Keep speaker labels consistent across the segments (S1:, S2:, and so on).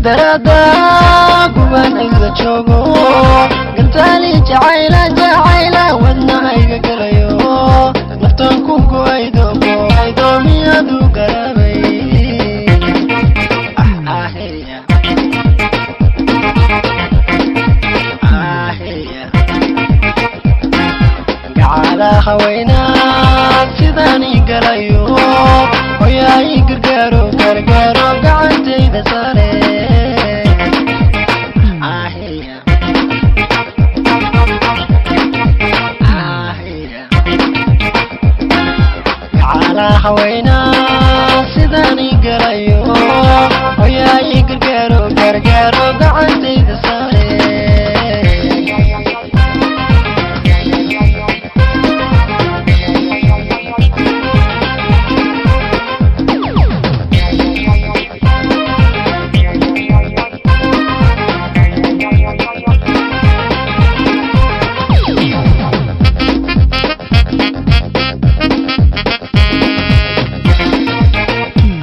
S1: Darada kuban cidla joogo, gantaali jacayla jacayla wadnahayga galayo, naftaan ku go'aydo go'aydo, miyaadu garaabay? Ah, aheya, aheya. Gacala haweenaad sidaan ii galayo, hoyaa ii gargaaro gargaaro, gacantayda saare. Aheya, aheya. Gacala haweenaad sidaan ii galayo, hoyaa ii gargaaro gargaaro, gacantayda saare.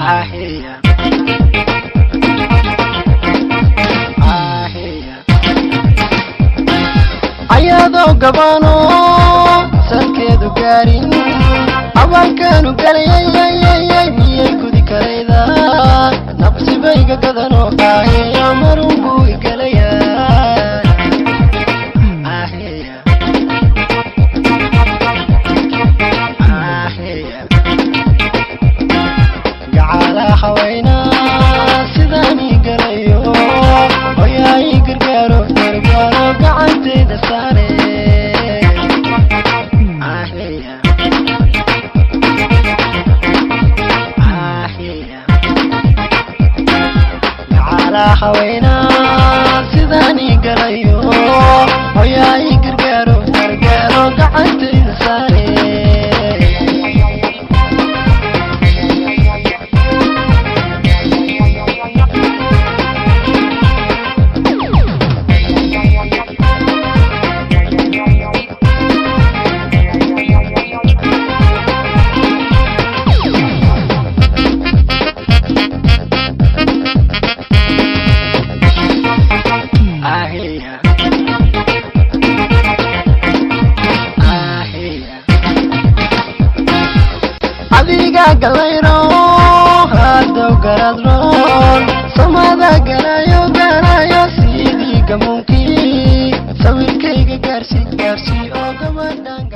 S1: Aheya, aheya. Ayadoo gabano salkeedu gaarin, abaalkaanu galayayayayay, miyay gudi karayda? Nabsibayga gadanoo aheya, marun buu igalayaa. Aheya, aheya. Gacala haweenaa sidaan ii galayo, hoyaa ii gargaaro gargaaro, gacantayda saare. Aheya, aheya. Gacala haweenaa sidaan ii galayo, hoyaa ii gargaaro gargaaro, gacantayda saare. Aheya, aheya. Adiga galayro haddow garadroon, samada galayo galayo, sidii gamuunkii sawirkayga gaarsii gaarsii oo gabadhan.